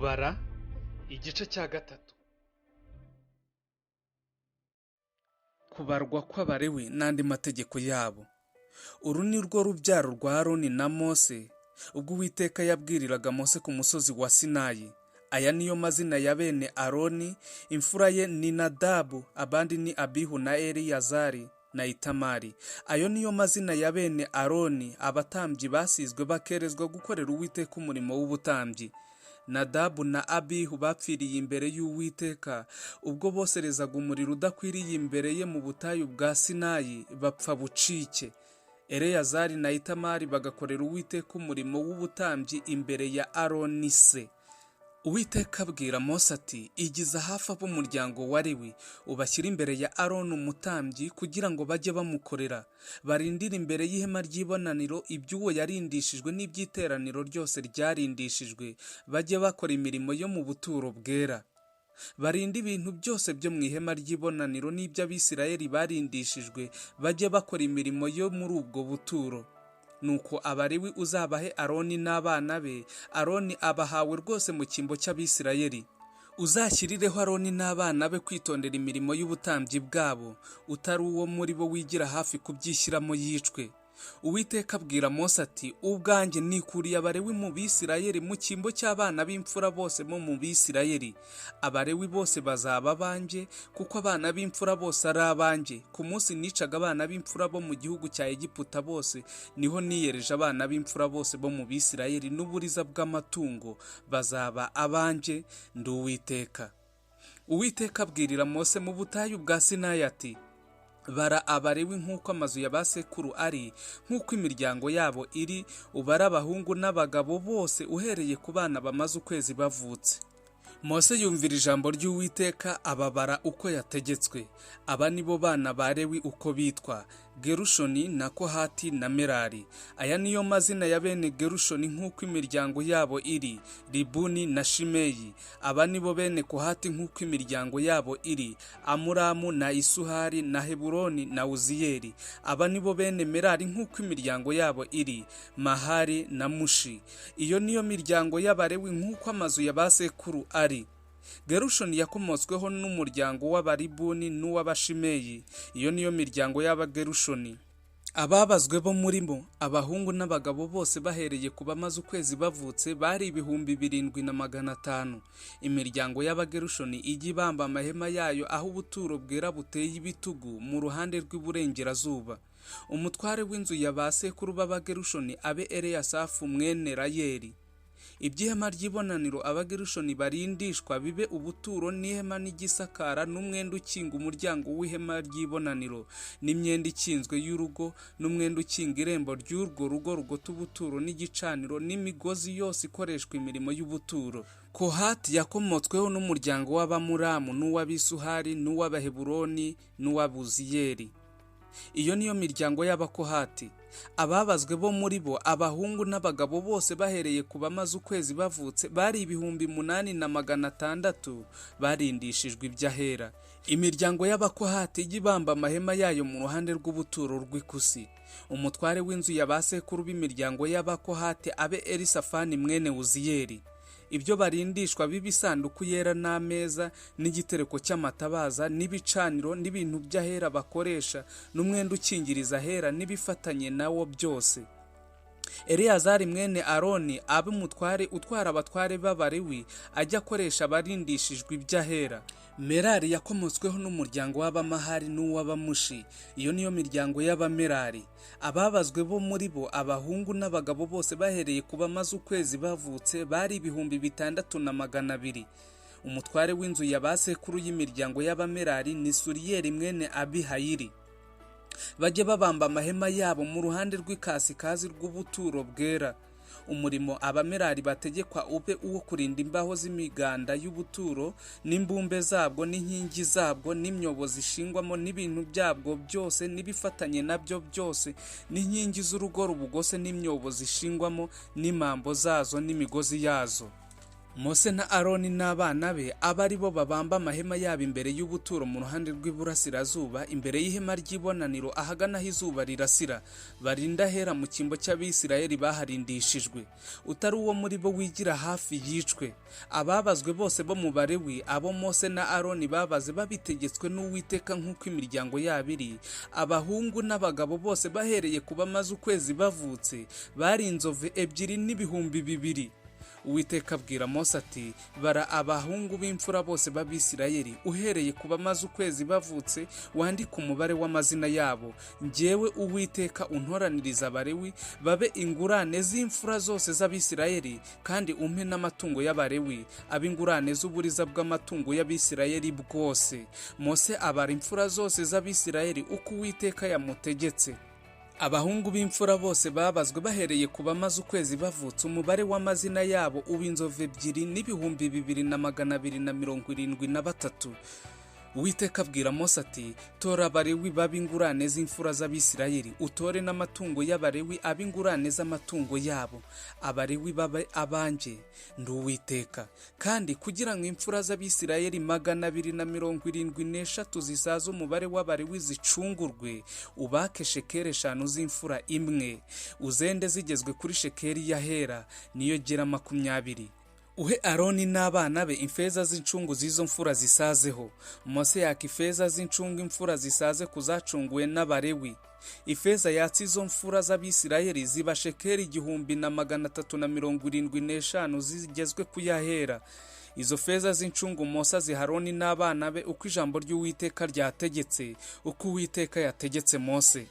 Kubara igice cya gatatu. Kubarwa kw'Abalewi n'andi mategeko yabo. Uru ni rwo rubyaro rwa Aroni na Mose, ubwo Uwiteka yabwiriraga Mose ku musozi wa Sinayi. Aya niyo mazina ya bene Aroni, imfura ye ni Nadabu, abandi ni Abihu na Eleyazari na Itamari. Ayo niyo mazina ya bene Aroni, abatambyi basizwe bakerezwa gukorera Uwiteka umurimo w'ubutambyi. Nadabu na Abihu bapfiriye imbere y'Uwiteka, ubwo boserezaga umuriro udakwiriye imbere ye mu butayu bwa Sinayi, bapfa bucike. Eleyazari na Itamari bagakorera Uwiteka umurimo w'ubutambyi imbere ya Aroni se. Uwiteka abwira Mose ati, igiza hafi ab'umuryango wa Lewi, ubashyire imbere ya Aroni umutambyi kugira ngo bajye bamukorera, barindire imbere y'ihema ry'ibonaniro iby'uwo yarindishijwe n'iby'iteraniro ryose ryarindishijwe, bajye bakora imirimo yo mu buturo bwera. Barinde ibintu byose byo mu ihema ry'ibonaniro n'iby'Abisirayeli barindishijwe, bajye bakora imirimo yo muri ubwo buturo. Nuko Abalewi uzabahe Aroni n'abana be, Aroni abahawe rwose mu cyimbo cy'Abisirayeli. Uzashyirireho Aroni n'abana be kwitondera imirimo y'ubutambyi bwabo, utari uwo muri bo wigira hafi kubyishyiramo yicwe. Uwiteka abwira Mose ati, ubwanjye nikuriye Abalewi mu Bisirayeli mu cyimbo cy'abana b'imfura bose bo mu Bisirayeli. Abalewi bose bazaba abanjye, kuko abana b'imfura bose ari abanjye. Ku munsi nicaga abana b'imfura bo mu gihugu cya Egiputa bose, niho niyereje abana b'imfura bose bo mu Bisirayeli n'uburiza bw'amatungo, bazaba abanjye, ndi Uwiteka. Uwiteka abwirira Mose mu butayu bwa Sinayi ati, bara Abalewi nk'uko amazu ya ba sekuru ari, nk'uko imiryango yabo iri, ubare abahungu n'abagabo bose uhereye ku bana bamaze ukwezi bavutse. Mose yumvira ijambo ry'Uwiteka ababara uko yategetswe. Aba ni bo bana ba Lewi uko bitwa, Gerushoni na Kohati na Merari. Aya niyo mazina ya bene Gerushoni nk'uko imiryango yabo iri, Libuni na Shimeyi. Aba ni bo bene Kohati nk'uko imiryango yabo iri, Amuramu na Isuhari na Heburoni na Uziyeli. Aba ni bo bene Merari nk'uko imiryango yabo iri, Mahari na Mushi. Iyo niyo miryango y'Abalewi nk'uko amazu ya ba sekuru ari. Gerushoni yakomotsweho n'umuryango w'Abaribuni n'uw'Abashimeyi. Iyo niyo miryango y'Abagerushoni. Ababazwe bo muri bo, abahungu n'abagabo bose bahereye ku bamaze ukwezi bavutse bari 7,500. Imiryango y'Abagerushoni ijya ibamba amahema yayo aho ubuturo bwera buteye ibitugu mu ruhande rw'iburengerazuba. Umutware w'inzu ya ba sekuru b'Abagerushoni abe Eleyasafu mwene Rayeli. Iby'ihema ry'ibonaniro Abagerushoni barindishwa bibe ubuturo n'ihema n'igisakara n'umwenda ukinga umuryango w'ihema ry'ibonaniro, n'imyenda ikinzwe y'urugo, n'umwenda ukinga irembo ry'urwo rugo rugota ubuturo n'igicaniro, n'imigozi yose ikoreshwa imirimo y'ubuturo. Kohati yakomotsweho n'umuryango w'Abamuramu n'uw'Abisuhari n'uw'Abaheburoni n'uw'Abuziyeli. Iyo niyo miryango y'Abakohati. Ababazwe bo muri bo, abahungu n'abagabo bose bahereye ku bamaze ukwezi bavutse bari 8,600 barindishijwe iby'ahera. Imiryango y'Abakohati ijya ibamba amahema yayo mu ruhande rw'ubuturo rw'ikusi. Umutware w'inzu ya ba sekuru b'imiryango y'Abakohati abe Elisafani mwene Uziyeli. Ibyo barindishwa bibe isanduku yera n'ameza n'igitereko cy'amatabaza n'ibicaniro n'ibintu by'ahera bakoresha n'umwenda ukingiriza ahera n'ibifatanye nawo byose. Eleyazari mwene Aroni abe umutware utwara abatware b'Abalewi, ajya akoresha abarindishijwe iby'ahera. Merari yakomotsweho n'umuryango w'Abamahari n'uw'Abamushi. Iyo niyo miryango y'Abamerari. Ababazwe bo muri bo, abahungu n'abagabo bose bahereye ku bamaze ukwezi bavutse bari 6,200. Umutware w'inzu ya ba sekuru y'imiryango y'Abamerari ni Suriyeli mwene Abihayili. Bajye babamba amahema yabo mu ruhande rw'ikasikazi rw'ubuturo bwera. Umurimo Abamerari bategekwa ube uwo kurinda imbaho z'imiganda y'ubuturo n'imbumbe zabwo n'inkingi zabwo n'imyobo zishingwamo n'ibintu byabwo byose n'ibifatanye nabyo byose n'inkingi z'urugo rubugose n'imyobo zishingwamo n'imambo zazo n'imigozi yazo. Mose na Aroni n'abana be abe ari bo babamba amahema yabo imbere y'ubuturo mu ruhande rw'iburasirazuba, imbere y'ihema ry'ibonaniro ahagana aho izuba rirasira. Barinda ahera mu cyimbo cy'Abisirayeli baharindishijwe. Utari uwo muri bo wigira hafi yicwe. Ababazwe bose bo mu Balewi, abo Mose na Aroni babaze babitegetswe n'Uwiteka nk'uko imiryango yabo iri, abahungu n'abagabo bose bahereye ku bamaze ukwezi bavutse, bari 2,000 n'ibihumbi 2. Uwiteka abwira Mose ati: bara abahungu b'imfura bose b'Abisirayeli, uhereye ku bamaze ukwezi bavutse, wandike umubare w'amazina yabo. Njyewe Uwiteka untoraniriza Abalewi babe ingurane z'imfura zose z'Abisirayeli, kandi umpe n'amatungo y'Abalewi ab'ingurane z'uburiza bw'amatungo y'Abisirayeli bwose. Mose abara imfura zose z'Abisirayeli uko Uwiteka yamutegetse. Abahungu b'imfura bose babazwe bahereye ku bamaze ukwezi bavutse, umubare w'amazina yabo uba 2,273 273. Uwiteka abwira Mose ati: tora Abalewi babe ingurane z'imfura z'Abisirayeli, utore n'amatungo y'Abalewi abe ingurane z'amatungo yabo. Abalewi babe abanjye, ndi Uwiteka. Kandi kugira ngo imfura z'Abisirayeli 273 zisaze umubare w'Abalewi zicungurwe, ubake shekeli 5 z'imfura imwe, uzende zigezwe kuri shekeli y'ahera, niyo gera 20. Uhe Aroni n'abana be imfeza z'incungu z'izo mfura zisazeho. Mose yaka ifeza z'incungu imfura zisaze kuzacunguwe n'Abalewi. Ifeza yatse izo mfura z'Abisirayeli ziba shekeli 1375 zigezwe kuyahera. Izo feza z'incungu Mose aziha Aroni n'abana be uko ijambo ry'Uwiteka ryategetse, uko Uwiteka yategetse Mose.